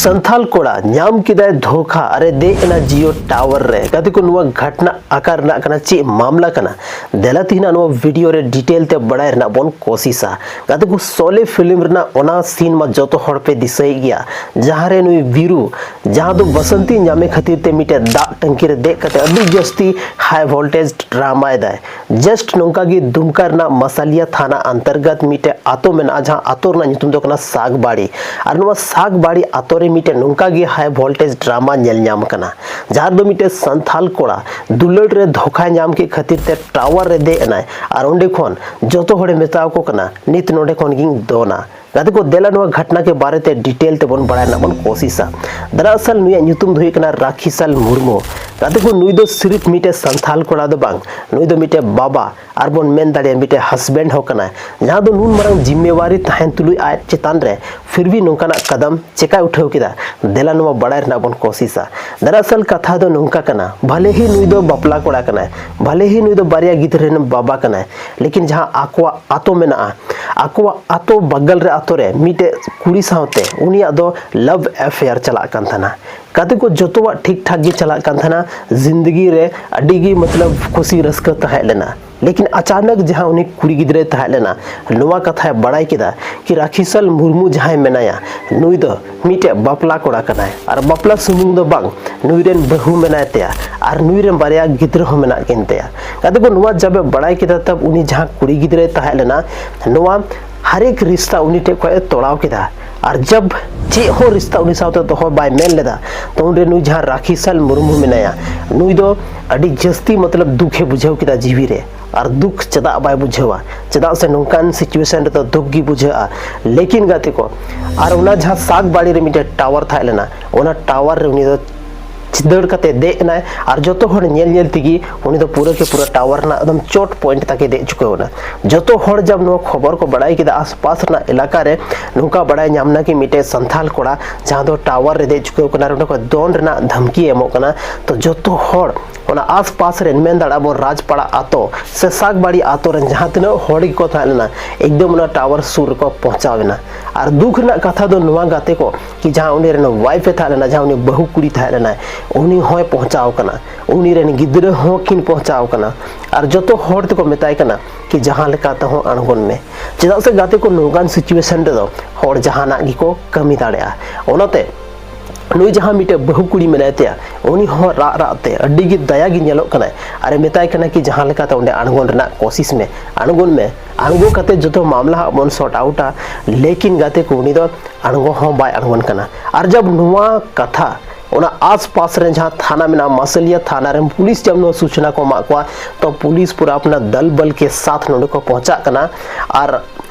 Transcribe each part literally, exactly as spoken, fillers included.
ᱥᱟᱱᱛᱷᱟᱞ ᱠᱚᱲᱟ ᱧᱟᱢ ᱠᱮᱫᱟᱭ ᱫᱷᱳᱠᱷᱟ ᱟᱨᱮ ᱫᱮᱡ ᱮᱱᱟ ᱡᱤᱭᱳ ᱴᱟᱣᱟᱨ ᱨᱮ᱾ ᱜᱟᱛᱮ ᱠᱚ, ᱱᱚᱣᱟ ᱜᱷᱚᱴᱱᱟ ᱟᱠᱟ ᱨᱮᱱᱟᱜ ᱠᱟᱱᱟ, ᱪᱮᱫ ᱢᱟᱢᱞᱟ ᱠᱟᱱᱟ? ᱫᱮᱞᱟ ᱛᱮᱦᱮᱧ ᱱᱚᱣᱟ ᱵᱷᱤᱰᱤᱭᱳ ᱨᱮ ᱰᱤᱴᱮᱞ ᱛᱮ ᱵᱟᱲᱟᱭ ᱨᱮᱱᱟᱜ ᱵᱚᱱ ᱠᱳᱥᱤᱥᱟ᱾ ᱜᱟᱛᱮ ᱠᱚ, ᱥᱚᱞᱮ ᱯᱷᱤᱞᱢ ᱨᱮᱱᱟᱜ ᱚᱱᱟ ᱥᱤᱱ ᱢᱟ ᱡᱚᱛᱚ ᱦᱚᱲ ᱯᱮ ᱫᱤᱥᱟᱹᱭᱮᱫ ᱜᱮᱭᱟ, ᱡᱟᱦᱟᱸ ᱨᱮ ᱱᱩᱭ ᱵᱤᱨᱩ, ᱡᱟᱦᱟᱸ ᱫᱚ ᱵᱟᱥᱚᱱᱛᱤ ᱧᱟᱢᱮ ᱠᱷᱟᱹᱛᱤᱨ ᱛᱮ ᱢᱤᱫᱴᱮᱡ ᱫᱟᱜ ᱴᱟᱝᱠᱤ ᱨᱮ ᱫᱮᱡ ᱠᱟᱛᱮ ᱟᱹᱰᱤ ᱡᱟᱹᱥᱛᱤ ᱦᱟᱭ ᱵᱷᱳᱞᱴᱮᱡᱽ ᱰᱨᱟᱢᱟᱭ ᱫᱟᱭ᱾ ᱡᱟᱥᱴ ᱱᱚᱝᱠᱟ ᱜᱮ ᱫᱩᱢᱠᱟ ᱨᱮᱱᱟᱜ ᱢᱟᱥᱟᱞᱤᱭᱟ ᱛᱷᱟᱱᱟ ᱚᱱᱛᱚᱨᱜᱚᱛ ᱢᱤᱫᱴᱮᱡ ᱟᱛᱳ ᱢᱮᱱᱟᱜᱼᱟ, ᱡᱟᱦᱟᱸ ᱟᱛᱳ ᱨᱮᱱᱟᱜ ᱧᱩᱛᱩᱢ ᱫᱚ ᱠᱟᱱᱟ ᱥᱟᱜᱽᱵᱟᱲᱤ᱾ ᱟᱨ ᱱᱚᱣᱟ ᱥᱟᱜᱽᱵᱟᱲᱤ ᱟᱛᱳ ᱨᱮ ᱢᱤᱫᱴᱮᱡ ᱱᱚᱝᱠᱟ ᱜᱮ ᱦᱟᱭ ᱵᱷᱳᱞᱴᱮᱡᱽ ᱰᱨᱟᱢᱟ ᱧᱮᱞ ᱧᱟᱢ ᱠᱟᱱᱟ, ᱡᱟᱦᱟᱸ ᱨᱮᱫᱚ ᱢᱤᱫᱴᱮᱡ ᱥᱟᱱᱛᱷᱟᱞ ᱠᱚᱲᱟ ᱫᱩᱞᱟᱹᱲ ᱨᱮ ᱫᱷᱳᱠᱟᱭ ᱧᱟᱢ ᱠᱮᱫ ᱠᱷᱟᱹᱛᱤᱨ ᱛᱮ ᱴᱟᱣᱟᱨ ᱨᱮ ᱫᱮᱡ ᱮᱱᱟᱭ᱾ ᱟᱨ ᱚᱸᱰᱮ ᱠᱷᱚᱱ ᱡᱚᱛᱚ ᱦᱚᱲᱮ ᱢᱮᱛᱟ ᱠᱚ ᱠᱟᱱᱟ, "ᱱᱤᱛ ᱱᱚᱰᱮ ᱠᱷᱚᱱ ᱜᱤᱧ ᱫᱚᱱᱟ᱾" ᱜᱟᱛᱮ ᱠᱚ, ᱫᱮᱞᱟ ᱱᱚᱣᱟ ᱜᱷᱚᱴᱱᱟ ᱠᱮ ᱵᱟᱨᱮ ᱛᱮ ᱰᱤᱴᱮᱞ ᱛᱮᱵᱚᱱ ᱵᱟᱲᱟᱭ ᱨᱮᱱᱟᱜ ᱵᱚᱱ ᱠᱳᱥᱤᱥᱟ᱾ ᱫᱟᱨᱟᱥᱟᱞ ᱱᱩᱭᱟᱜ ᱧᱩᱛᱩᱢ ᱫᱚ ᱦᱩᱭᱩᱜ ᱠᱟᱱᱟ ᱨᱟᱠᱷᱤᱥᱟᱞ ᱢᱩᱨᱢᱩ᱾ ᱜᱟᱛᱮ ᱠᱚ, ᱱᱩᱭ ᱫᱚ ᱥᱤᱨᱤᱯ ᱢᱤᱫᱴᱮᱡ ᱥᱟᱱᱛᱷᱟᱞ ᱠᱚᱲᱟ ᱫᱚ ᱵᱟᱝ, ᱱᱩᱭ ᱫᱚ ᱢᱤᱫᱴᱮᱡ ᱵᱟᱵᱟ ᱟᱨ ᱵᱚᱱ ᱢᱮᱱ ᱫᱟᱲᱮᱭᱟᱜᱼᱟ ᱢᱤᱫᱴᱮᱡ ᱦᱟᱥᱵᱮᱱᱰ ᱦᱚᱸ ᱠᱟᱱᱟᱭ, ᱡᱟᱦᱟᱸ ᱫᱚ ᱱᱩᱱ ᱢᱟᱨᱟᱝ ᱡᱤᱢᱢᱮᱣᱟᱨᱤ ᱛᱟᱦᱮᱱ ᱛᱩᱞᱩᱡ ᱟᱡ ᱪᱮᱛᱟᱱ ᱨᱮ ᱯᱷᱤᱨ ᱵᱷᱤ ᱱᱚᱝᱠᱟᱱᱟᱜ ᱠᱟᱫᱟᱢ ᱪᱮᱠᱟᱭ ᱩᱴᱷᱟᱹᱣ ᱠᱮᱫᱟ? ᱫᱮᱞᱟ ᱱᱚᱣᱟ ᱵᱟᱲᱟᱭ ᱨᱮᱱᱟᱜ ᱵᱚᱱ ᱠᱳᱥᱤᱥᱟ᱾ ᱫᱟᱨᱟᱥᱟᱞ ᱠᱟᱛᱷᱟ ᱫᱚ ᱱᱚᱝᱠᱟ ᱠᱟᱱᱟ, ᱵᱷᱟᱞᱮ ᱦᱤ ᱱᱩᱭ ᱫᱚ ᱵᱟᱯᱞᱟ ᱠᱚᱲᱟ ᱠᱟᱱᱟᱭ, ᱵᱷᱟᱞᱮ ᱦᱤ ᱱᱩᱭ ᱫᱚ ᱵᱟᱨᱭᱟ ᱜᱤᱫᱽᱨᱟᱹ ᱨᱮᱱ ᱵᱟᱵᱟ ᱠᱟᱱᱟᱭ, ᱞᱮᱠᱤᱱ ᱡᱟᱦᱟᱸ ᱟᱠᱚᱣᱟᱜ ᱟᱛᱳ ᱢᱮᱱᱟᱜᱼᱟ, ᱟᱠᱚᱣᱟᱜ ᱟᱛᱳ ᱵᱟᱜᱟᱞ ᱨᱮ, ᱟᱛᱳ ᱨᱮ ᱢᱤᱫᱴᱮᱡ ᱠᱩᱲᱤ ᱥᱟᱶᱛᱮ ᱩᱱᱤᱭᱟᱜ ᱫᱚ ᱞᱟᱵᱷ ᱮᱯᱷᱮᱭᱟᱨ ᱪᱟᱞᱟᱜ ᱠᱟᱱ ᱛᱟᱦᱮᱱᱟ᱾ ᱜᱟᱛᱮ ᱠᱚ, ᱡᱚᱛᱚᱣᱟᱜ ᱴᱷᱤᱠ ᱴᱷᱟᱠ ᱜᱮ ᱪᱟᱞᱟᱜ ᱠᱟᱱ ᱛᱟᱦᱮᱱᱟ, ᱡᱤᱱᱫᱮᱜᱤ ᱨᱮ ᱟᱹᱰᱤ ᱜᱮ ᱢᱚᱛᱞᱚᱵ ᱠᱩᱥᱤ ᱨᱟᱹᱥᱠᱟᱹ ᱛᱟᱦᱮᱸ ᱞᱮᱱᱟ᱾ ᱞᱮᱠᱤᱱ ᱟᱪᱟᱱᱚᱠ ᱡᱟᱦᱟᱸ ᱩᱱᱤ ᱠᱩᱲᱤ ᱜᱤᱫᱽᱨᱟᱹᱭ ᱛᱟᱦᱮᱸ ᱞᱮᱱᱟ, ᱱᱚᱣᱟ ᱠᱟᱛᱷᱟᱭ ᱵᱟᱲᱟᱭ ᱠᱮᱫᱟ ᱠᱤ ᱨᱟᱠᱷᱤᱥᱟᱞ ᱢᱩᱨᱢᱩ ᱡᱟᱦᱟᱸᱭ ᱢᱮᱱᱟᱭᱟ, ᱱᱩᱭ ᱫᱚ ᱢᱤᱫᱴᱮᱡ ᱵᱟᱯᱞᱟ ᱠᱚᱲᱟ ᱠᱟᱱᱟᱭ, ᱟᱨ ᱵᱟᱯᱞᱟ ᱥᱩᱢᱩᱝ ᱫᱚ ᱵᱟᱝ, ᱱᱩᱭ ᱨᱮᱱ ᱵᱟᱹᱦᱩ ᱢᱮᱱᱟᱭ ᱛᱟᱭᱟ ᱟᱨ ᱱᱩᱭ ᱨᱮᱱ ᱵᱟᱨᱭᱟ ᱜᱤᱫᱽᱨᱟᱹ ᱦᱚᱸ ᱢᱮᱱᱟᱜ ᱠᱤᱱ ᱛᱟᱭᱟ᱾ ᱜᱟᱛᱮ ᱠᱚ, ᱱᱚᱣᱟ ᱡᱟᱵᱮ ᱵᱟᱲᱟᱭ ᱠᱮᱫᱟ, ᱛᱟᱵ ᱩᱱᱤ ᱡᱟᱦᱟᱸ ᱠᱩᱲᱤ ᱜᱤᱫᱽᱨᱟᱹᱭ ᱛᱟᱦᱮᱸ ᱞᱮᱱᱟ, ᱱᱚᱣᱟ ᱦᱟᱨᱮᱠ ᱨᱤᱥᱛᱟ ᱩᱱᱤ ᱴᱷᱮᱡ ᱠᱷᱚᱡ ᱮ ᱛᱚᱲᱟᱣ ᱠᱮᱫᱟ᱾ ᱟᱨ ᱡᱟᱵ ᱪᱮᱫ ᱦᱚᱸ ᱨᱤᱥᱛᱟ ᱩᱱᱤ ᱥᱟᱶᱛᱮ ᱫᱚᱦᱚ ᱵᱟᱭ ᱢᱮᱱ ᱞᱮᱫᱟ, ᱛᱚ ᱩᱱᱨᱮ ᱱᱩᱭ ᱡᱟᱦᱟᱸ ᱨᱟᱠᱷᱤᱥᱟᱞ ᱢᱩᱨᱢᱩ ᱢᱮᱱᱟᱭᱟ, ᱱᱩᱭ ᱫᱚ ᱟᱹᱰᱤ ᱡᱟᱹᱥᱛᱤ ᱢᱚᱛᱞᱚᱵ ᱫᱩᱠᱷᱮ ᱵᱩᱡᱷᱟᱹᱣ ᱠᱮᱫᱟ ᱡᱤᱣᱤ ᱨᱮ᱾ ᱟᱨ ᱫᱩᱠᱷ ᱪᱮᱫᱟᱜ ᱵᱟᱭ ᱵᱩᱡᱷᱟᱹᱣᱟ? ᱪᱮᱫᱟᱜ ᱥᱮ ᱱᱚᱝᱠᱟᱱ ᱥᱤᱪᱩᱭᱮᱥᱚᱱ ᱨᱮᱫᱚ ᱫᱩᱠᱷ ᱜᱮ ᱵᱩᱡᱷᱟᱹᱜᱼᱟ᱾ ᱞᱮᱠᱤᱱ ᱜᱟᱛᱮ ᱠᱚ, ᱟᱨ ᱚᱱᱟ ᱡᱟᱦᱟᱸ ᱥᱟᱜᱽ ᱵᱟᱲᱤ ᱨᱮ ᱢᱤᱫᱴᱮᱡ ᱴᱟᱣᱟᱨ ᱛᱟᱦᱮᱸ ᱞᱮᱱᱟ, ᱚᱱᱟ ᱴᱟᱣᱟᱨ ᱨᱮ ᱩᱱᱤ ᱫᱚ ᱫᱟᱹᱲ ᱠᱟᱛᱮ ᱫᱮᱡ ᱮᱱᱟᱭ᱾ ᱟᱨ ᱡᱚᱛᱚ ᱦᱚᱲ ᱧᱮᱞ ᱧᱮᱞ ᱛᱮᱜᱮ ᱩᱱᱤ ᱫᱚ ᱯᱩᱨᱟᱹ ᱠᱮ ᱯᱩᱨᱟᱹ ᱴᱟᱣᱟᱨ ᱨᱮᱱᱟᱜ ᱮᱠᱫᱚᱢ ᱪᱚᱴ ᱯᱚᱭᱮᱱᱴ ᱛᱟᱠᱮ ᱫᱮᱡ ᱪᱩᱠᱟᱹᱣ ᱮᱱᱟ᱾ ᱡᱚᱛᱚ ᱦᱚᱲ ᱡᱟᱵ ᱱᱚᱣᱟ ᱠᱷᱚᱵᱚᱨ ᱠᱚ ᱵᱟᱲᱟᱭ ᱠᱮᱫᱟ, ᱟᱥᱯᱟᱥ ᱨᱮᱱᱟᱜ ᱮᱞᱟᱠᱟ ᱨᱮ ᱱᱚᱝᱠᱟ ᱵᱟᱲᱟᱭ ᱧᱟᱢ ᱮᱱᱟ ᱠᱤ ᱢᱤᱫᱴᱮᱡ ᱥᱟᱱᱛᱷᱟᱞ ᱠᱚᱲᱟ ᱡᱟᱦᱟᱸ ᱫᱚ ᱴᱟᱣᱟᱨ ᱨᱮ ᱫᱮᱡ ᱪᱩᱠᱟᱹᱣ ᱠᱟᱱᱟ ᱟᱨ ᱚᱸᱰᱮ ᱠᱷᱚᱱ ᱫᱚᱱ ᱨᱮᱱᱟᱜ ᱫᱷᱟᱢᱠᱤ ᱮᱢᱚᱜ ᱠᱟᱱᱟ᱾ ᱛᱚ ᱡᱚᱛᱚ ᱦᱚᱲ ᱚᱱᱟ ᱟᱥᱯᱟᱥ ᱨᱮᱱ, ᱢᱮᱱ ᱫᱟᱲᱮᱭᱟᱜᱼᱟ ᱵᱚᱱ ᱨᱟᱡᱽᱯᱟᱲᱟ ᱟᱛᱳ ᱥᱮ ᱥᱟᱜᱽᱵᱟᱲᱤ ᱟᱛᱳ ᱨᱮᱱ ᱡᱟᱦᱟᱸ ᱛᱤᱱᱟᱹᱜ ᱦᱚᱲ ᱜᱮᱠᱚ ᱛᱟᱦᱮᱸ ᱞᱮᱱᱟ, ᱮᱠᱫᱚᱢ ᱚᱱᱟ ᱴᱟᱣᱟᱨ ᱥᱩᱨ ᱨᱮᱠᱚ ᱯᱚᱦᱪᱟᱣ ᱮᱱᱟ᱾ ᱟᱨ ᱫᱩᱠ ᱨᱮᱱᱟᱜ ᱠᱟᱛᱷᱟ ᱫᱚ ᱱᱚᱣᱟ, ᱜᱟᱛᱮ ᱠᱚ, ᱠᱤ ᱡᱟᱦᱟᱸ ᱩᱱᱤ ᱨᱮᱱ ᱣᱟᱭᱤᱯᱷ ᱮ ᱛᱟᱦᱮᱸ ᱞᱮᱱᱟ, ᱡᱟᱦᱟᱸ ᱩᱱᱤ ᱵᱟᱹᱦᱩ ᱠᱩᱲᱤ ᱛᱟᱦᱮᱸ ᱞᱮᱱᱟᱭ, ᱩᱱᱤ ᱦᱚᱸᱭ ᱯᱚᱦᱪᱟᱣ ᱟᱠᱟᱱᱟ, ᱩᱱᱤ ᱨᱮᱱ ᱜᱤᱫᱽᱨᱟᱹ ᱦᱚᱸ ᱠᱤᱱ ᱯᱚᱦᱪᱟᱣ ᱟᱠᱟᱱᱟ᱾ ᱟᱨ ᱡᱚᱛᱚ ᱦᱚᱲ ᱛᱮᱠᱚ ᱢᱮᱛᱟᱭ ᱠᱟᱱᱟ ᱠᱤ ᱡᱟᱦᱟᱸ ᱞᱮᱠᱟ ᱛᱮᱦᱚᱸ ᱟᱬᱜᱚᱱ ᱢᱮ᱾ ᱪᱮᱫᱟᱜ ᱥᱮ ᱜᱟᱛᱮ ᱠᱚ, ᱱᱚᱝᱠᱟᱱ ᱥᱤᱪᱩᱭᱮᱥᱚᱱ ᱨᱮᱫᱚ ᱦᱚᱲ ᱡᱟᱦᱟᱱᱟᱜ ᱜᱮᱠᱚ ᱠᱟᱹᱢᱤ ᱫᱟᱲᱮᱭᱟᱜᱼᱟ᱾ ᱚᱱᱟᱛᱮ ᱱᱩᱭ ᱡᱟᱦᱟᱸ ᱢᱤᱫᱴᱮᱡ ᱵᱟᱹᱦᱩ ᱠᱩᱲᱤ ᱢᱮᱱᱟᱭ ᱛᱟᱭᱟ, ᱩᱱᱤ ᱦᱚᱸ ᱨᱟᱜ ᱨᱟᱜ ᱛᱮ ᱟᱹᱰᱤ ᱜᱮ ᱫᱟᱭᱟ ᱜᱮ ᱧᱮᱞᱚᱜ ᱠᱟᱱᱟᱭ ᱟᱨᱮ ᱢᱮᱛᱟᱭ ᱠᱟᱱᱟ ᱠᱤ ᱡᱟᱦᱟᱸ ᱞᱮᱠᱟᱛᱮ ᱚᱸᱰᱮ ᱟᱬᱜᱚᱱ ᱨᱮᱱᱟᱜ ᱠᱳᱥᱤᱥ ᱢᱮ, ᱟᱬᱜᱚᱱ ᱢᱮ, ᱟᱬᱜᱚ ᱠᱟᱛᱮ ᱡᱚᱛᱚ ᱢᱟᱢᱞᱟ ᱦᱟᱸᱜ ᱵᱚᱱ ᱥᱚᱨᱴ ᱟᱣᱩᱴᱟ᱾ ᱞᱮᱠᱤᱱ ᱜᱟᱛᱮ ᱠᱚ, ᱩᱱᱤ ᱫᱚ ᱟᱬᱜᱚ ᱦᱚᱸ ᱵᱟᱭ ᱟᱬᱜᱚᱱ ᱠᱟᱱᱟ᱾ ᱟᱨ ᱡᱟᱵ ᱱᱚᱣᱟ ᱠᱟᱛᱷᱟ ᱚᱱᱟ ᱟᱥᱯᱟᱥ ᱨᱮ ᱡᱟᱦᱟᱸ ᱛᱷᱟᱱᱟ ᱢᱮᱱᱟᱜᱼᱟ, ᱢᱟᱥᱟᱞᱤᱭᱟ ᱛᱷᱟᱱᱟ ᱨᱮᱱ ᱯᱩᱞᱤᱥ ᱡᱟᱵ ᱱᱚᱣᱟ ᱥᱩᱪᱱᱟ ᱠᱚ ᱮᱢᱟᱜ ᱠᱚᱣᱟ, ᱛᱚ ᱯᱩᱞᱤᱥ ᱯᱩᱨᱟᱹ ᱟᱯᱱᱟ ᱫᱟᱞ ᱵᱟᱞ ᱠᱮ ᱥᱟᱛᱷ ᱱᱚᱰᱮ ᱠᱚ ᱯᱚᱦᱚᱸᱪᱟᱜ ᱠᱟᱱᱟ᱾ ᱟᱨ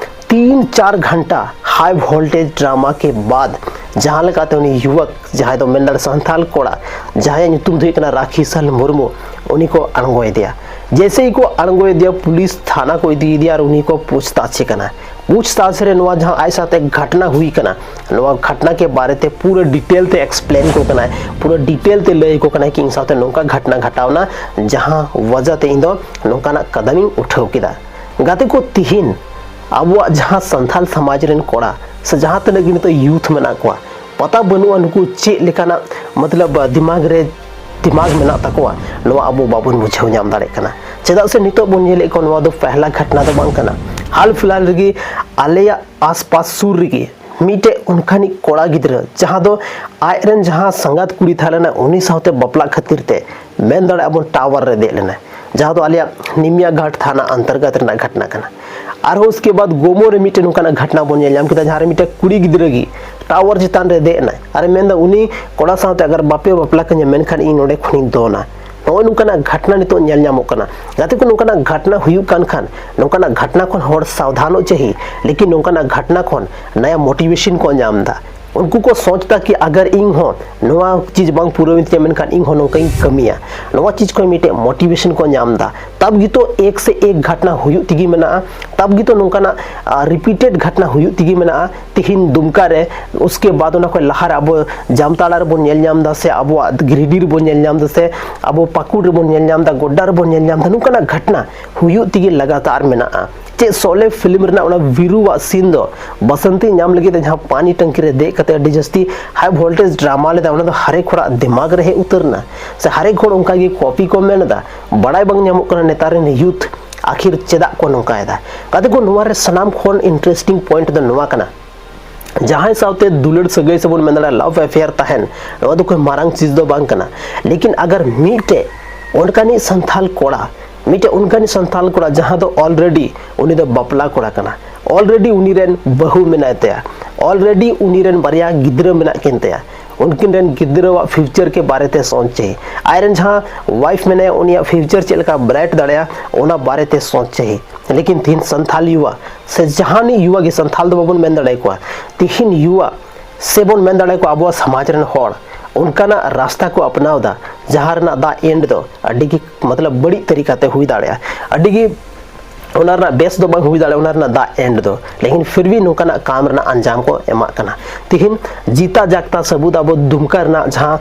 ᱛᱤᱱ ᱪᱟᱨ ᱜᱷᱟᱱᱴᱟ ᱦᱟᱭ ᱵᱷᱳᱞᱴᱮᱡᱽ ᱰᱨᱟᱢᱟ ᱠᱮ ᱵᱟᱫ ᱡᱟᱦᱟᱸ ᱞᱮᱠᱟᱛᱮ ᱩᱱᱤ ᱭᱩᱵᱚᱠ, ᱡᱟᱦᱟᱸᱭ ᱫᱚ ᱢᱮᱱ ᱫᱟᱲᱮ ᱥᱟᱱᱛᱟᱞ ᱠᱚᱲᱟ, ᱡᱟᱦᱟᱸᱭᱟᱜ ᱧᱩᱛᱩᱢ ᱫᱚ ᱦᱩᱭᱩᱜ ᱠᱟᱱᱟ ᱨᱟᱠᱷᱤ ᱥᱟᱞ ᱢᱩᱨᱢᱩ, ᱩᱱᱤ ᱠᱚ ᱟᱬᱜᱚᱭᱮᱫᱮᱭᱟ᱾ ᱡᱮᱭᱥᱮ ᱦᱤ ᱠᱚ ᱟᱬᱜᱚᱭᱮᱫᱮᱭᱟ, ᱯᱩᱞᱤᱥ ᱛᱷᱟᱱᱟ ᱠᱚ ᱤᱫᱤᱭᱮᱫᱮᱭᱟ ᱟᱨ ᱩᱱᱤ ᱠᱚ ᱯᱩᱪᱷᱛᱟᱪᱷ ᱠᱟᱱᱟ᱾ ᱯᱩᱪᱷᱛᱟᱪᱷ ᱨᱮ ᱱᱚᱣᱟ ᱡᱟᱦᱟᱸ ᱟᱡ ᱥᱟᱶᱛᱮ ᱜᱷᱟᱴᱱᱟ ᱦᱩᱭ ᱠᱟᱱᱟ, ᱱᱚᱣᱟ ᱜᱷᱟᱴᱱᱟ ᱠᱮ ᱵᱟᱨᱮ ᱛᱮ ᱯᱩᱨᱟᱹ ᱰᱤᱴᱮᱞ ᱛᱮ ᱮᱠᱥᱯᱞᱮᱱ ᱠᱚ ᱠᱟᱱᱟᱭ, ᱯᱩᱨᱟᱹ ᱰᱤᱴᱮᱞ ᱛᱮ ᱞᱟᱹᱭ ᱟᱠᱚ ᱠᱟᱱᱟᱭ ᱠᱤ ᱤᱧ ᱥᱟᱶᱛᱮ ᱱᱚᱝᱠᱟ ᱜᱷᱟᱴᱱᱟ ᱜᱷᱟᱴᱟᱣᱱᱟ, ᱡᱟᱦᱟᱸ ᱣᱟᱡᱟ ᱛᱮ ᱤᱧ ᱫᱚ ᱱᱚᱝᱠᱟᱱᱟᱜ ᱠᱟᱫᱟᱢ ᱤᱧ ᱩᱴᱷᱟᱹᱣ ᱠᱮᱫᱟ᱾ ᱜᱟᱛᱮ ᱠᱚ, ᱛᱤᱦᱤᱧ ᱟᱵᱚᱣᱟᱜ ᱡᱟᱦᱟᱸ ᱥᱟᱱᱛᱟᱞ ᱥᱚᱢᱟᱡᱽ ᱨᱮᱱ ᱠᱚᱲᱟ ᱥᱮ ᱡᱟᱦᱟᱸ ᱛᱤᱱᱟᱹᱜ ᱜᱮ ᱱᱤᱛᱚᱜ ᱭᱩᱛᱷ ᱢᱮᱱᱟᱜ ᱠᱚᱣᱟ, ᱯᱟᱛᱟ ᱵᱟᱹᱱᱩᱜᱼᱟ ᱱᱩᱠᱩ ᱪᱮᱫ ᱞᱮᱠᱟᱱᱟᱜ, ᱢᱚᱛᱞᱚᱵ, ᱫᱤᱢᱟᱜᱽ ᱨᱮ ᱫᱤᱢᱟᱜᱽ ᱢᱮᱱᱟᱜ ᱛᱟᱠᱚᱣᱟ, ᱱᱚᱣᱟ ᱟᱵᱚ ᱵᱟᱵᱚᱱ ᱵᱩᱡᱷᱟᱹᱣ ᱧᱟᱢ ᱫᱟᱲᱮᱭᱟᱜ ᱠᱟᱱᱟ᱾ ᱪᱮᱫᱟᱜ ᱥᱮ ᱱᱤᱛᱚᱜ ᱵᱚᱱ ᱧᱮᱞᱮᱫ ᱠᱚᱣᱟ, ᱱᱚᱣᱟ ᱫᱚ ᱯᱮᱦᱞᱟ ᱜᱷᱟᱴᱱᱟ ᱫᱚ ᱵᱟᱝ ᱠᱟᱱᱟ᱾ ᱦᱟᱞ ᱯᱷᱤᱞᱦᱟᱞ ᱨᱮᱜᱮ ᱟᱞᱮᱭᱟᱜ ᱟᱥᱯᱟᱥ ᱥᱩᱨ ᱨᱮᱜᱮ ᱢᱤᱫᱴᱮᱡ ᱚᱱᱠᱟᱱᱤᱡ ᱠᱚᱲᱟ ᱜᱤᱫᱽᱨᱟᱹ, ᱡᱟᱦᱟᱸ ᱫᱚ ᱟᱡ ᱨᱮᱱ ᱡᱟᱦᱟᱸ ᱥᱟᱸᱜᱟᱛ ᱠᱩᱲᱤ ᱛᱟᱦᱮᱸ ᱞᱮᱱᱟ, ᱩᱱᱤ ᱥᱟᱶᱛᱮ ᱵᱟᱯᱞᱟᱜ ᱠᱷᱟᱹᱛᱤᱨ ᱛᱮ, ᱢᱮᱱ ᱫᱟᱲᱮᱭᱟᱜᱼᱟ ᱵᱚᱱ, ᱴᱟᱣᱟᱨ ᱨᱮ ᱫᱮᱡ ᱞᱮᱱᱟᱭ, ᱡᱟᱦᱟᱸ ᱫᱚ ᱟᱞᱮᱭᱟᱜ ᱱᱤᱢᱤᱭᱟ ᱜᱷᱟᱴ ᱛᱷᱟᱱᱟ ᱚᱱᱛᱚᱨᱜᱚᱛ ᱨᱮᱱᱟᱜ ᱜᱷᱚᱴᱱᱟ ᱠᱟᱱᱟ᱾ ᱟᱨᱦᱚᱸ ᱩᱥᱠᱮ ᱵᱟᱫ ᱜᱳᱢᱳ ᱨᱮ ᱢᱤᱫᱴᱮᱱ ᱱᱚᱝᱠᱟᱱᱟᱜ ᱜᱷᱚᱴᱱᱟ ᱵᱚᱱ ᱧᱮᱞ ᱧᱟᱢ ᱠᱮᱫᱟ, ᱡᱟᱦᱟᱸ ᱨᱮ ᱢᱤᱫᱴᱮᱱ ᱠᱩᱲᱤ ᱜᱤᱫᱽᱨᱟᱹ ᱜᱮ ᱴᱟᱣᱟᱨ ᱪᱮᱛᱟᱱ ᱨᱮ ᱫᱮᱡ ᱮᱱᱟᱭ ᱟᱨᱮ ᱢᱮᱱᱫᱟ, "ᱩᱱᱤ ᱠᱚᱲᱟ ᱥᱟᱶᱛᱮ ᱟᱜᱟᱨ ᱵᱟᱯᱮ ᱵᱟᱯᱞᱟ ᱠᱟᱹᱧᱟ, ᱢᱮᱱᱠᱷᱟᱱ ᱤᱧ ᱱᱚᱸᱰᱮ ᱠᱷᱚᱱᱤᱧ ᱫᱚᱱᱟ᱾" ᱱᱚᱜᱼᱚᱭ ᱱᱚᱝᱠᱟᱱᱟᱜ ᱜᱷᱚᱴᱱᱟ ᱱᱤᱛᱚᱜ ᱧᱮᱞ ᱧᱟᱢᱚᱜ ᱠᱟᱱᱟ᱾ ᱜᱟᱛᱮ ᱠᱚ, ᱱᱚᱝᱠᱟᱱᱟᱜ ᱜᱷᱚᱴᱱᱟ ᱦᱩᱭᱩᱜ ᱠᱟᱱ ᱠᱷᱟᱱ, ᱱᱚᱝᱠᱟᱱᱟᱜ ᱜᱷᱚᱴᱱᱟ ᱠᱷᱚᱱ ᱦᱚᱲ ᱥᱟᱵᱫᱷᱟᱱᱚᱜ ᱪᱟᱹᱦᱤ, ᱞᱮᱠᱤᱱ ᱱᱚᱝᱠᱟᱱᱟᱜ ᱜᱷᱚᱴᱱᱟ ᱠᱷᱚᱱ ᱱᱟᱭᱟ ᱢᱳᱴᱤᱵᱷᱮᱥᱚᱱ ᱠᱚ ᱧᱟᱢ ᱮᱫᱟ᱾ ᱩᱱᱠᱩ ᱠᱚ ᱥᱚᱪ ᱫᱟ ᱠᱤ ᱟᱜᱟᱨ ᱤᱧ ᱦᱚᱸ ᱱᱚᱣᱟ ᱪᱤᱡᱽ ᱵᱟᱝ ᱯᱩᱨᱟᱹᱣ ᱤᱧ ᱛᱤᱧᱟ, ᱢᱮᱱᱠᱷᱟᱱ ᱤᱧ ᱦᱚᱸ ᱱᱚᱝᱠᱟᱧ ᱠᱟᱹᱢᱤᱭᱟ᱾ ᱱᱚᱣᱟ ᱪᱤᱡᱽ ᱠᱷᱚᱱ ᱢᱤᱫᱴᱮᱡ ᱢᱳᱴᱤᱵᱷᱮᱥᱚᱱ ᱠᱚ ᱧᱟᱢ ᱮᱫᱟ᱾ ᱛᱟᱵ ᱜᱮᱛᱚ ᱮᱠ ᱥᱮ ᱮᱠ ᱜᱷᱟᱴᱱᱟ ᱦᱩᱭᱩᱜ ᱛᱮᱜᱮ ᱢᱮᱱᱟᱜᱼᱟ᱾ ᱛᱟᱵ ᱜᱮᱛᱚ ᱱᱚᱝᱠᱟᱱᱟᱜ ᱨᱤᱯᱤᱴᱮᱰ ᱜᱷᱟᱴᱱᱟ ᱦᱩᱭᱩᱜ ᱛᱮᱜᱮ ᱢᱮᱱᱟᱜᱼᱟ᱾ ᱛᱤᱦᱤᱧ ᱫᱩᱢᱠᱟ ᱨᱮ, ᱩᱥᱠᱮ ᱵᱟᱫ ᱚᱱᱟ ᱠᱷᱚᱱ ᱞᱟᱦᱟ ᱨᱮ ᱟᱵᱚ ᱡᱟᱢᱛᱟᱲᱟ ᱨᱮᱵᱚᱱ ᱧᱮᱞ ᱧᱟᱢ ᱮᱫᱟ, ᱥᱮ ᱟᱵᱚᱣᱟᱜ ᱜᱤᱨᱤᱰᱤ ᱨᱮᱵᱚᱱ ᱧᱮᱞ ᱧᱟᱢ ᱮᱫᱟ, ᱥᱮ ᱟᱵᱚ ᱯᱟᱹᱠᱩᱲ ᱨᱮᱵᱚᱱ ᱧᱮᱞ ᱧᱟᱢ ᱮᱫᱟ, ᱜᱚᱰᱰᱟ ᱨᱮᱵᱚᱱ ᱧᱮᱞ ᱧᱟᱢ ᱮᱫᱟ, ᱱᱚᱝᱠᱟᱱᱟᱜ ᱜᱷᱟᱴᱱᱟ ᱦᱩᱭᱩᱜ ᱛᱮᱜᱮ ᱞᱟᱜᱟᱛᱟᱨ ᱢᱮᱱᱟᱜᱼᱟ᱾ ᱪᱮᱫ ᱥᱚᱞᱮ ᱯᱷᱤᱞᱢ ᱨᱮᱱᱟᱜ ᱚᱱᱟ ᱵᱤᱨᱩᱣᱟᱜ ᱥᱤᱱ ᱫᱚ ᱵᱟᱥᱚᱱᱛᱤ ᱧᱟᱢ ᱞᱟᱹᱜᱤᱫ ᱛᱮ ᱡᱟᱦᱟᱸ ᱯᱟᱱᱤ ᱴᱟᱝᱠᱤ ᱨᱮ ᱫᱮᱡ ᱠᱟᱛᱮ ᱟᱹᱰᱤ ᱡᱟᱹᱥᱛᱤ ᱦᱟᱭ ᱵᱷᱳᱞᱴᱮᱡᱽ ᱰᱨᱟᱢᱟ ᱞᱮᱫᱟ, ᱚᱱᱟ ᱫᱚ ᱦᱟᱨᱮᱠ ᱦᱚᱲᱟᱜ ᱫᱤᱢᱟᱜᱽ ᱨᱮ ᱦᱮᱡ ᱩᱛᱟᱹᱨ ᱮᱱᱟ, ᱥᱮ ᱦᱟᱨᱮᱠ ᱦᱚᱲ ᱚᱱᱠᱟ ᱜᱮ ᱠᱚᱯᱤ ᱠᱚ ᱢᱮᱱ ᱮᱫᱟ᱾ ᱵᱟᱲᱟᱭ ᱵᱟᱝ ᱧᱟᱢᱚᱜ ᱠᱟᱱᱟ ᱱᱮᱛᱟᱨ ᱨᱮᱱ ᱭᱩᱛᱷ ᱟᱹᱠᱷᱤᱨ ᱪᱮᱫᱟᱜ ᱠᱚ ᱱᱚᱝᱠᱟᱭᱮᱫᱟ᱾ ᱜᱟᱛᱮ ᱠᱚ, ᱱᱚᱣᱟ ᱨᱮ ᱥᱟᱱᱟᱢ ᱠᱷᱚᱱ ᱤᱱᱴᱟᱨᱮᱥᱴᱤᱝ ᱯᱚᱭᱮᱱᱴ ᱫᱚ ᱱᱚᱣᱟ ᱠᱟᱱᱟ, ᱡᱟᱦᱟᱸᱭ ᱥᱟᱶᱛᱮ ᱫᱩᱞᱟᱹᱲ ᱥᱟᱹᱜᱟᱹᱭ ᱥᱮᱵᱚᱱ ᱢᱮᱱ ᱫᱟᱲᱮᱭᱟᱜᱼᱟ, ᱞᱟᱵᱷ ᱮᱯᱷᱮᱭᱟᱨ ᱛᱟᱦᱮᱱ, ᱱᱚᱣᱟ ᱫᱚ ᱠᱳᱭ ᱢᱟᱨᱟᱝ ᱪᱤᱡᱽ ᱫᱚ ᱵᱟᱝ ᱠᱟᱱᱟ᱾ ᱞᱮᱠᱤᱱ ᱟᱜᱟᱨ ᱢᱤᱫᱴᱮᱡ ᱚᱱᱠᱟᱱᱤᱡ ᱥᱟᱱᱛᱷᱟᱞ ᱠᱚᱲᱟ, ᱢᱤᱫᱴᱮᱡ ᱚᱱᱠᱟᱱᱤᱡ ᱥᱟᱱᱛᱷᱟᱞ ᱠᱚᱲᱟ ᱡᱟᱦᱟᱸ ᱫᱚ ᱚᱞᱨᱮᱰᱤ ᱩᱱᱤ ᱫᱚ ᱵᱟᱯᱞᱟ ᱠᱚᱲᱟ ᱠᱟᱱᱟ, ᱚᱞᱨᱮᱰᱤ ᱩᱱᱤ ᱨᱮᱱ ᱵᱟᱹᱦᱩ ᱢᱮᱱᱟᱭ ᱛᱟᱭᱟ, ᱚᱞᱨᱮᱰᱤ ᱩᱱᱤ ᱨᱮᱱ ᱵᱟᱨᱭᱟ ᱜᱤᱫᱽᱨᱟᱹ ᱢᱮᱱᱟᱜ ᱠᱤᱱ ᱛᱟᱭᱟ, ᱩᱱᱠᱤᱱ ᱨᱮᱱ ᱜᱤᱫᱽᱨᱟᱹᱣᱟᱜ ᱯᱷᱤᱭᱩᱪᱟᱨ ᱠᱮ ᱵᱟᱨᱮ ᱛᱮ ᱥᱚᱪ ᱪᱟᱹᱦᱤ, ᱟᱡ ᱨᱮᱱ ᱡᱟᱦᱟᱸ ᱣᱟᱭᱤᱯᱷ ᱢᱮᱱᱟᱭᱟ ᱩᱱᱤᱭᱟᱜ ᱯᱷᱤᱭᱩᱪᱟᱨ ᱪᱮᱫ ᱞᱮᱠᱟ ᱵᱨᱟᱭᱤᱴ ᱫᱟᱲᱮᱭᱟᱜᱼᱟ ᱚᱱᱟ ᱵᱟᱨᱮ ᱛᱮ ᱥᱚᱪ ᱪᱟᱹᱦᱤ᱾ ᱞᱮᱠᱤᱱ ᱛᱤᱦᱤᱧ ᱥᱟᱱᱛᱷᱟᱞ ᱭᱩᱣᱟ ᱥᱮ ᱡᱟᱦᱟᱱᱤᱡ ᱭᱩᱣᱟ ᱜᱮ, ᱥᱟᱱᱛᱷᱟᱞ ᱫᱚ ᱵᱟᱵᱚᱱ ᱢᱮᱱ ᱫᱟᱲᱮᱭᱟᱠᱚᱣᱟ, ᱛᱤᱦᱤᱧ ᱭᱩᱣᱟ ᱥᱮᱵᱚᱱ ᱢᱮᱱ ᱫᱟᱲᱮᱭᱟᱠᱚᱣᱟ ᱟᱵᱚᱣᱟᱜ ᱥᱚᱢᱟᱡᱽ ᱨᱮᱱ ᱦᱚᱲ ᱚᱱᱠᱟᱱᱟᱜ ᱨᱟᱥᱛᱟ ᱠᱚ ᱟᱯᱱᱟᱣ ᱮᱫᱟ ᱡᱟᱦᱟᱸ ᱨᱮᱱᱟᱜ ᱫᱟᱜ ᱮᱱᱰ ᱫᱚ ᱟᱹᱰᱤ ᱜᱮ ᱢᱚᱛᱞᱚᱵ ᱵᱟᱹᱲᱤᱡ ᱛᱟᱹᱨᱤᱠᱟ ᱛᱮ ᱦᱩᱭ ᱫᱟᱲᱮᱭᱟᱜᱼᱟ, ᱟᱹᱰᱤ ᱜᱮ ᱚᱱᱟ ᱨᱮᱱᱟᱜ ᱵᱮᱥ ᱫᱚ ᱵᱟᱝ ᱦᱩᱭ ᱫᱟᱲᱮᱭᱟᱜᱼᱟ, ᱚᱱᱟ ᱨᱮᱱᱟᱜ ᱫᱟᱜ ᱮᱱᱰ ᱫᱚ, ᱞᱮᱠᱤᱱ ᱯᱷᱤᱨ ᱵᱷᱤ ᱱᱚᱝᱠᱟᱱᱟᱜ ᱠᱟᱢ ᱨᱮᱱᱟᱜ ᱟᱧᱡᱟᱢ ᱠᱚ ᱮᱢᱟᱜ ᱠᱟᱱᱟ᱾ ᱛᱤᱦᱤᱧ ᱡᱤᱛᱟ ᱡᱟᱜᱽᱛᱟ ᱥᱟᱹᱵᱩᱛ ᱟᱵᱚ ᱫᱩᱢᱠᱟ ᱨᱮᱱᱟᱜ ᱡᱟᱦᱟᱸ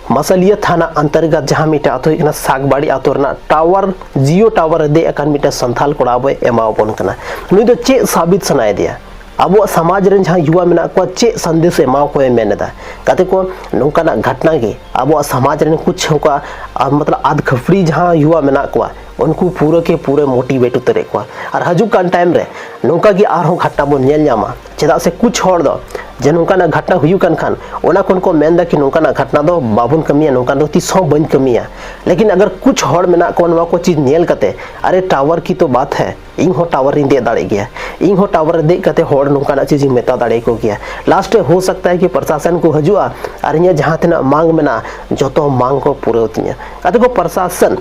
ᱢᱟᱥᱟᱞᱤᱭᱟᱹ ᱛᱷᱟᱱᱟ ᱚᱱᱛᱚᱨᱜᱚᱛ ᱡᱟᱦᱟᱸ ᱢᱤᱫᱴᱮᱱ ᱟᱹᱛᱩ ᱦᱩᱭᱩᱜ ᱠᱟᱱᱟ ᱥᱟᱜᱽᱵᱟᱲᱤ ᱟᱹᱛᱩ ᱨᱮᱱᱟᱜ ᱴᱟᱣᱟᱨ, ᱡᱤᱭᱳ ᱴᱟᱣᱟᱨ ᱨᱮ ᱫᱮᱡ ᱟᱠᱟᱱ ᱢᱤᱫᱴᱮᱱ ᱥᱟᱱᱛᱷᱟᱞ ᱠᱚᱲᱟ ᱟᱵᱚᱭ ᱮᱢᱟᱣᱟᱵᱚᱱ ᱠᱟᱱᱟ᱾ ᱱᱩᱭ ᱫᱚ ᱪᱮᱫ ᱥᱟᱵᱤᱛ ᱥᱟᱱᱟᱭᱮᱫᱮᱭᱟ? ᱟᱵᱚᱣᱟᱜ ᱥᱚᱢᱟᱡᱽ ᱨᱮᱱ ᱡᱟᱦᱟᱸ ᱭᱩᱣᱟ ᱢᱮᱱᱟᱜ ᱠᱚᱣᱟ, ᱪᱮᱫ ᱥᱟᱸᱫᱮᱥ ᱮᱢᱟᱣ ᱠᱚᱭ ᱢᱮᱱ ᱮᱫᱟ? ᱜᱟᱛᱮ ᱠᱚ, ᱱᱚᱝᱠᱟᱱᱟᱜ ᱜᱷᱟᱴᱱᱟ ᱜᱮ ᱟᱵᱚᱣᱟᱜ ᱥᱚᱢᱟᱡᱽ ᱨᱮᱱ ᱠᱩᱪ ᱚᱱᱠᱟ, ᱟ, ᱢᱚᱛᱞᱚᱵ ᱟᱫ ᱠᱷᱟᱹᱯᱲᱤ ᱡᱟᱦᱟᱸ ᱭᱩᱣᱟ ᱢᱮᱱᱟᱜ ᱠᱚᱣᱟ, ᱩᱱᱠᱩ ᱯᱩᱨᱟᱹ ᱠᱮ ᱯᱩᱨᱟᱹ ᱢᱳᱴᱤᱵᱷᱮᱴ ᱩᱛᱟᱹᱨᱮᱫ ᱠᱚᱣᱟ᱾ ᱟᱨ ᱦᱤᱡᱩᱜ ᱠᱟᱱ ᱴᱟᱭᱤᱢ ᱨᱮ ᱱᱚᱝᱠᱟ ᱜᱮ ᱟᱨᱦᱚᱸ ᱜᱷᱟᱴᱱᱟ ᱵᱚᱱ ᱧᱮᱞ ᱧᱟᱢᱟ᱾ ᱪᱮᱫᱟᱜ ᱥᱮ ᱠᱩᱪ ᱦᱚᱲ ᱫᱚ ᱡᱮ ᱱᱚᱝᱠᱟᱱᱟᱜ ᱜᱷᱟᱴᱱᱟ ᱦᱩᱭᱩᱜ ᱠᱟᱱ ᱠᱷᱟᱱ, ᱚᱱᱟ ᱠᱷᱚᱱ ᱠᱚ ᱢᱮᱱ ᱮᱫᱟ ᱠᱤ ᱱᱚᱝᱠᱟᱱᱟᱜ ᱜᱷᱟᱴᱱᱟ ᱫᱚ ᱵᱟᱵᱚᱱ ᱠᱟᱹᱢᱤᱭᱟ, ᱱᱚᱝᱠᱟᱱ ᱫᱚ ᱛᱤᱥ ᱦᱚᱸ ᱵᱟᱹᱧ ᱠᱟᱹᱢᱤᱭᱟ᱾ ᱞᱮᱠᱤᱱ ᱟᱜᱟᱨ ᱠᱩᱪ ᱦᱚᱲ ᱢᱮᱱᱟᱜ ᱠᱚᱣᱟ ᱱᱚᱣᱟ ᱠᱚ ᱪᱤᱡᱽ ᱧᱮᱞ ᱠᱟᱛᱮ, ᱟᱨᱮ ᱴᱟᱣᱟᱨ ᱠᱤ ᱛᱚ ᱵᱟᱛ ᱦᱮ, ᱤᱧ ᱦᱚᱸ ᱴᱟᱣᱟᱨ ᱨᱤᱧ ᱫᱮᱡ ᱫᱟᱲᱮᱜ ᱜᱮᱭᱟ, ᱤᱧ ᱦᱚᱸ ᱴᱟᱣᱟᱨ ᱨᱮ ᱫᱮᱡ ᱠᱟᱛᱮ ᱦᱚᱲ ᱱᱚᱝᱠᱟᱱᱟᱜ ᱪᱤᱡᱽ ᱤᱧ ᱢᱮᱛᱟ ᱫᱟᱲᱮ ᱟᱠᱚ ᱜᱮᱭᱟ᱾ ᱞᱟᱥᱴ ᱨᱮ ᱦᱳ ᱥᱟᱠᱛᱟ ᱦᱮ ᱠᱤ ᱯᱨᱚᱥᱟᱥᱚᱱ ᱠᱚ ᱦᱤᱡᱩᱜᱼᱟ ᱟᱨ ᱤᱧᱟᱹᱜ ᱡᱟᱦᱟᱸ ᱛᱤᱱᱟᱹᱜ ᱢᱟᱝ ᱢᱮᱱᱟᱜᱼᱟ ᱡᱚᱛᱚ ᱢᱟᱝ ᱠᱚ ᱯᱩᱨᱟᱹᱣ ᱛᱤᱧᱟ᱾ ᱜᱟᱛᱮ ᱠᱚ, ᱯᱨᱚᱥᱟᱥᱚᱱ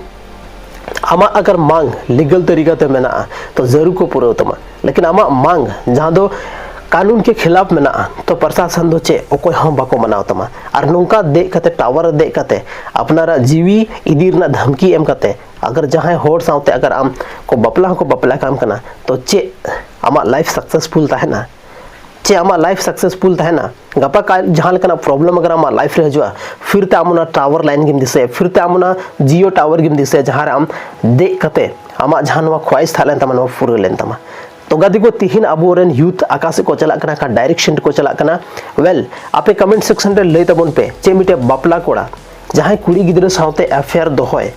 ᱟᱢᱟᱜ ᱟᱜᱟᱨ ᱢᱟᱝ ᱞᱤᱜᱟᱞ ᱛᱟᱹᱨᱤᱠᱟ ᱛᱮ ᱢᱮᱱᱟᱜᱼᱟ ᱛᱚ ᱡᱟᱹᱨᱩᱲ ᱠᱚ ᱯᱩᱨᱟᱹᱣ ᱛᱟᱢᱟ, ᱞᱮᱠᱤᱱ ᱟᱢᱟᱜ ᱢᱟᱝ ᱡᱟᱦᱟᱸ ᱫᱚ ᱠᱟᱹᱱᱩᱱ ᱠᱮ ᱠᱷᱤᱞᱟᱯ ᱢᱮᱱᱟᱜᱼᱟ, ᱛᱚ ᱯᱨᱚᱥᱟᱥᱚᱱ ᱫᱚ ᱪᱮᱫ ᱚᱠᱚᱭ ᱦᱚᱸ ᱵᱟᱠᱚ ᱢᱟᱱᱟᱣ ᱛᱟᱢᱟ᱾ ᱟᱨ ᱱᱚᱝᱠᱟ ᱫᱮᱡ ᱠᱟᱛᱮ, ᱴᱟᱣᱟᱨ ᱨᱮ ᱫᱮᱡ ᱠᱟᱛᱮ ᱟᱯᱱᱟᱨᱟᱜ ᱡᱤᱣᱤ ᱤᱫᱤ ᱨᱮᱱᱟᱜ ᱫᱷᱟᱢᱠᱤ ᱮᱢ ᱠᱟᱛᱮ, ᱟᱜᱟᱨ ᱡᱟᱦᱟᱸᱭ ᱦᱚᱲ ᱥᱟᱶᱛᱮ ᱟᱜᱟᱨ ᱟᱢ ᱠᱚ ᱵᱟᱯᱞᱟ ᱦᱚᱸᱠᱚ ᱵᱟᱯᱞᱟ ᱠᱟᱢ ᱠᱟᱱᱟ, ᱛᱚ ᱪᱮᱫ ᱟᱢᱟᱜ ᱞᱟᱭᱤᱯᱷ ᱥᱟᱠᱥᱮᱥᱯᱷᱩᱞ ᱛᱟᱦᱮᱱᱟ? ᱪᱮᱫ ᱟᱢᱟᱜ ᱞᱟᱭᱤᱯᱷ ᱥᱟᱠᱥᱮᱥᱯᱷᱩᱞ ᱛᱟᱦᱮᱱᱟ? ᱜᱟᱯᱟ ᱠᱟᱞ ᱡᱟᱦᱟᱸ ᱞᱮᱠᱟᱱᱟᱜ ᱯᱨᱚᱵᱞᱮᱢ ᱟᱜᱟᱨ ᱟᱢᱟᱜ ᱞᱟᱭᱤᱯᱷ ᱨᱮ ᱦᱤᱡᱩᱜᱼᱟ, ᱯᱷᱤᱨ ᱛᱮ ᱟᱢ ᱚᱱᱟ ᱴᱟᱣᱟᱨ ᱞᱟᱭᱤᱱ ᱜᱮᱢ ᱫᱤᱥᱟᱹᱭᱟ, ᱯᱷᱤᱨ ᱛᱮ ᱟᱢ ᱚᱱᱟ ᱡᱤᱭᱳ ᱴᱟᱣᱟᱨ ᱜᱮᱢ ᱫᱤᱥᱟᱹᱭᱟ, ᱡᱟᱦᱟᱸ ᱨᱮ ᱟᱢ ᱫᱮᱡ ᱠᱟᱛᱮ ᱟᱢᱟᱜ ᱡᱟᱦᱟᱸ ᱱᱚᱣᱟ ᱠᱷᱚᱣᱟᱭᱤᱥ ᱛᱟᱦᱮᱸ ᱞᱮᱱ ᱛᱟᱢᱟ, ᱱᱚᱣᱟ ᱯᱩᱨᱟᱹᱣ ᱞᱮᱱ ᱛᱟᱢᱟ᱾ ᱛᱚ ᱜᱟᱛᱮ ᱠᱚ, ᱛᱤᱦᱤᱧ ᱟᱵᱚᱨᱮᱱ ᱭᱩᱛᱷ ᱚᱠᱟ ᱥᱮᱫ ᱠᱚ ᱪᱟᱞᱟᱜ ᱠᱟᱱᱟ, ᱚᱠᱟ ᱰᱟᱭᱨᱮᱠᱥᱚᱱ ᱛᱮᱠᱚ ᱪᱟᱞᱟᱜ ᱠᱟᱱᱟ? ᱳᱭᱮᱞ, ᱟᱯᱮ ᱠᱚᱢᱮᱱᱴ ᱥᱮᱠᱥᱚᱱ ᱨᱮ ᱞᱟᱹᱭ ᱛᱟᱵᱚᱱ ᱯᱮ, ᱪᱮᱫ ᱢᱤᱫᱴᱮᱡ ᱵᱟᱯᱞᱟ ᱠᱚᱲᱟ ᱡᱟᱦᱟᱸᱭ ᱠᱩᱲᱤ ᱜᱤᱫᱽᱨᱟᱹ ᱥᱟᱶᱛᱮ ᱮᱯᱷᱮᱭᱟᱨ ᱫᱚᱦᱚᱭ,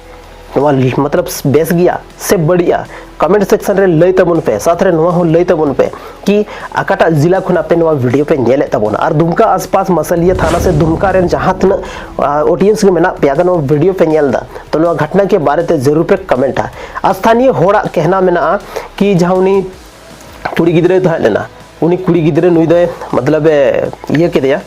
ᱱᱚᱣᱟ ᱢᱚᱛᱞᱚᱵ ᱵᱮᱥ ᱜᱮᱭᱟ ᱥᱮ ᱵᱟᱹᱲᱤᱡᱼᱟ? ᱠᱚᱢᱮᱱᱴ ᱥᱮᱠᱥᱚᱱ ᱨᱮ ᱞᱟᱹᱭ ᱛᱟᱵᱚᱱ ᱯᱮ, ᱥᱟᱶᱛᱮ ᱨᱮ ᱱᱚᱣᱟ ᱦᱚᱸ ᱞᱟᱹᱭ ᱛᱟᱵᱚᱱ ᱯᱮ ᱠᱤ ᱚᱠᱟᱴᱟᱜ ᱡᱮᱞᱟ ᱠᱷᱚᱱ ᱟᱯᱮ ᱱᱚᱣᱟ ᱵᱷᱤᱰᱤᱭᱳ ᱯᱮ ᱧᱮᱞᱮᱫ ᱛᱟᱵᱚᱱᱟ, ᱟᱨ ᱫᱩᱢᱠᱟ ᱟᱥᱯᱟᱥ ᱢᱟᱥᱟᱞᱤᱭᱟ ᱛᱷᱟᱱᱟ ᱥᱮ ᱫᱩᱢᱠᱟ ᱨᱮᱱ ᱡᱟᱦᱟᱸ ᱛᱤᱱᱟᱹᱜ ᱚᱰᱤᱭᱮᱱᱥ ᱜᱮ ᱢᱮᱱᱟᱜ ᱯᱮᱭᱟ, ᱟᱜᱟᱨ ᱱᱚᱣᱟ ᱵᱷᱤᱰᱤᱭᱳ ᱯᱮ ᱧᱮᱞ ᱮᱫᱟ, ᱛᱚ ᱱᱚᱣᱟ ᱜᱷᱚᱴᱱᱟ ᱠᱮ ᱵᱟᱨᱮ ᱛᱮ ᱡᱟᱹᱨᱩᱲ ᱯᱮ ᱠᱚᱢᱮᱱᱴᱟ᱾ ᱟᱨ ᱥᱛᱷᱟᱱᱤᱭᱚ ᱦᱚᱲᱟᱜ ᱠᱮᱦᱱᱟ ᱢᱮᱱᱟᱜᱼᱟ ᱠᱤ ᱡᱟᱦᱟᱸ ᱩᱱᱤ ᱠᱩᱲᱤ ᱜᱤᱫᱽᱨᱟᱹᱭ ᱛᱟᱦᱮᱸ ᱞᱮᱱᱟ, ᱩᱱᱤ ᱠᱩᱲᱤ ᱜᱤᱫᱽᱨᱟᱹ ᱱᱩᱭ ᱫᱚᱭ ᱢᱚᱛᱞᱚᱵ ᱮ ᱤᱭᱟᱹ ᱠᱮᱫᱮᱭᱟ,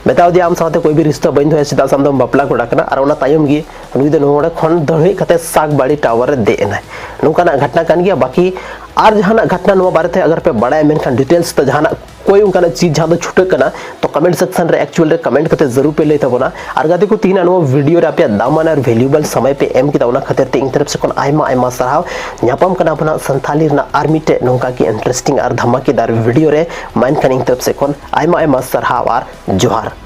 ᱢᱮᱛᱟᱣ ᱫᱮᱭᱟ, "ᱟᱢ ᱥᱟᱶᱛᱮ ᱠᱳᱭ ᱵᱷᱤ ᱨᱤᱥᱛᱟ ᱵᱟᱹᱧ ᱫᱚᱦᱚᱭᱟ, ᱪᱮᱫᱟᱜ ᱥᱮ ᱟᱢ ᱫᱚᱢ ᱵᱟᱯᱞᱟ ᱠᱚᱲᱟ ᱠᱟᱱᱟ", ᱟᱨ ᱚᱱᱟ ᱛᱟᱭᱚᱢ ᱜᱮ ᱱᱩᱭ ᱫᱚ ᱱᱚᱰᱮ ᱠᱷᱚᱱ ᱫᱟᱹᱲ ᱦᱮᱡ ᱠᱟᱛᱮ ᱥᱟᱜᱽᱵᱟᱲᱤ ᱴᱟᱣᱟᱨ ᱨᱮ ᱫᱮᱡ ᱮᱱᱟᱭ᱾ ᱱᱚᱝᱠᱟᱱᱟᱜ ᱜᱷᱚᱴᱱᱟ ᱠᱟᱱ ᱜᱮᱭᱟ᱾ ᱵᱟᱹᱠᱤ ᱟᱨ ᱡᱟᱦᱟᱱᱟᱜ ᱜᱷᱚᱴᱱᱟ ᱱᱚᱣᱟ ᱵᱟᱨᱮᱛᱮ ᱟᱜᱟᱨ ᱯᱮ ᱵᱟᱲᱟᱭᱟ, ᱢᱮᱱᱠᱷᱟᱱ ᱰᱤᱴᱮᱞᱥ ᱛᱮ ᱡᱟᱦᱟᱱᱟᱜ ᱠᱳᱭ ᱚᱱᱠᱟᱱᱟᱜ ᱪᱤᱡᱽ ᱡᱟᱦᱟᱸ ᱫᱚ ᱪᱷᱩᱴᱟᱹᱜ ᱠᱟᱱᱟ, ᱛᱚ ᱠᱚᱢᱮᱱᱴ ᱥᱮᱠᱥᱚᱱ ᱨᱮ ᱮᱠᱪᱩᱭᱮᱞ ᱨᱮ ᱠᱚᱢᱮᱱᱴ ᱠᱟᱛᱮ ᱡᱟᱹᱨᱩᱲ ᱯᱮ ᱞᱟᱹᱭ ᱛᱟᱵᱚᱱᱟ᱾ ᱟᱨ ᱜᱟᱛᱮ ᱠᱚ, ᱛᱤᱦᱤᱧᱟᱜ ᱱᱚᱣᱟ ᱵᱷᱤᱰᱤᱭᱳ ᱨᱮ ᱟᱯᱮᱭᱟᱜ ᱫᱟᱢᱟᱱ ᱟᱨ ᱵᱷᱮᱞᱩᱭᱮᱵᱚᱞ ᱥᱚᱢᱚᱭ ᱯᱮ ᱮᱢ ᱠᱮᱫᱟ, ᱚᱱᱟ ᱠᱷᱟᱹᱛᱤᱨ ᱛᱮ ᱤᱧ ᱛᱚᱨᱚᱯ ᱥᱮᱫ ᱠᱷᱚᱱ ᱟᱭᱢᱟ ᱟᱭᱢᱟ ᱥᱟᱨᱦᱟᱣ᱾ ᱧᱟᱯᱟᱢ ᱠᱟᱱᱟ ᱵᱚᱱ ᱦᱟᱸᱜ ᱥᱟᱱᱛᱷᱟᱞᱤ ᱨᱮᱱᱟᱜ ᱟᱨ ᱢᱤᱫᱴᱮᱡ ᱱᱚᱝᱠᱟ ᱜᱮ ᱤᱱᱴᱟᱨᱮᱥᱴᱤᱝ ᱟᱨ ᱫᱷᱟᱢᱟᱠᱮᱫᱟᱨ ᱵᱷᱤᱰᱤᱭᱳ ᱨᱮ᱾ ᱢᱟ ᱮᱱᱠᱷᱟᱱ ᱤᱧ ᱛᱚᱨᱚᱯ ᱥᱮᱫ ᱠᱷᱚᱱ ᱟᱭᱢᱟ ᱟᱭᱢᱟ ᱥᱟᱨᱦᱟᱣ ᱟᱨ ᱡᱚᱦᱟᱨ᱾